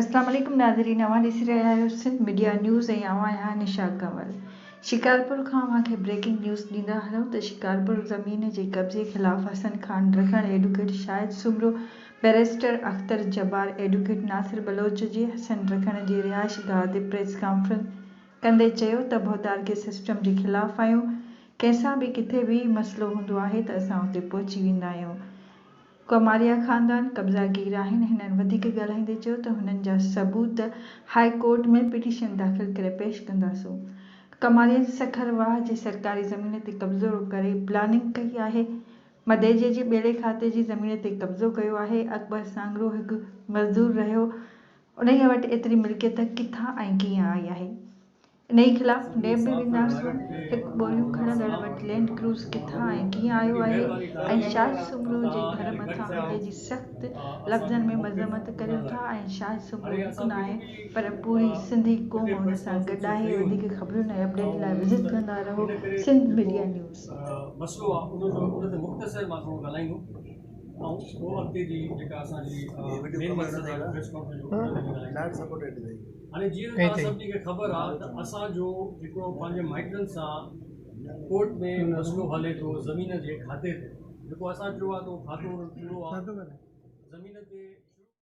اسلام عليڪم ناظرين اوهان ڏسي رهيا آهيو سنڌ ميڊيا نيوز ۽ آئون آهيان نشا ڪنول شڪارپور کان اوهان کي بريڪنگ نيوز ڏيندا هلون ته شڪارپور زمين جي قبضي خلاف Hassan Khan Rakhan advocate Shahid Soomro barrister Akhtar Jabbar advocate Nasir Baloch جي حسن رکڻ جي رهائش گاهه تي پريس ڪانفرنس ڪندي چيو ته ڀوتارڪي سسٽم جي خلاف آهيون ڪنهن سان به ڪٿي به مسئلو هوندو آهي ته اسان اتي پهچي ويندا آهيون ڪماريا خاندان قبضا گير آهن، هنن وڌيڪ ڳالهائيندي چيو ته هنن جا ثبوت هاء ڪورٽ ۾ پٽيشن داخل ڪري پيش ڪنداسون. ڪمارين سکر واهه جي سرڪاري زمين تي قبضو ڪري پلاننگ ڪئي آهي، مديجي جي ٻيڙي کاتي جي زمين تي قبضو ڪيو آهي، اڪبر سانگرو هڪ مزدور رهيو انهيء وٽ ايتري ملڪيت ڪٿان ۽ ڪيئن آئي آهي؟ انهيء خلاف نيب به وينداسون. هڪ ٻوريون کڻندڙ وٽ لينڊ ڪروز ڪٿان ۽ ڪيئن آيو آهي ۽ شاهد سومرو جي گهر مٿان حملي جي سخت لفظن ۾ مذمت ڪريون ٿا ۽ شاهد سومرو هڪ ناهي پر پوري سنڌي قوم ان سان گڏ آهي وڌيڪ خبرن ۽ اپڊيٽ لاء وزٽ ڪندا رهو سنڌ ميڊيا نيوز. مسئلو آ ان جو ان تي مختصر مان ٿورو ڳالهائيندم ۽ پوء اڳتي جي جيڪا اسان جي مين مقصد آ پريس ڪانفرنس جو ان تي به ڳالهائيندم. هاڻي جيئن ته توهان سڀني کي خبر آ ته اسان جو هڪڙو پنهنجي مائٽن سان ڪورٽ ۾ مسئلو هلي ٿو زمين جي کاتي تي جيڪو اسان چيو آ ته اهو کاتو انهن پورو آ زمين تي.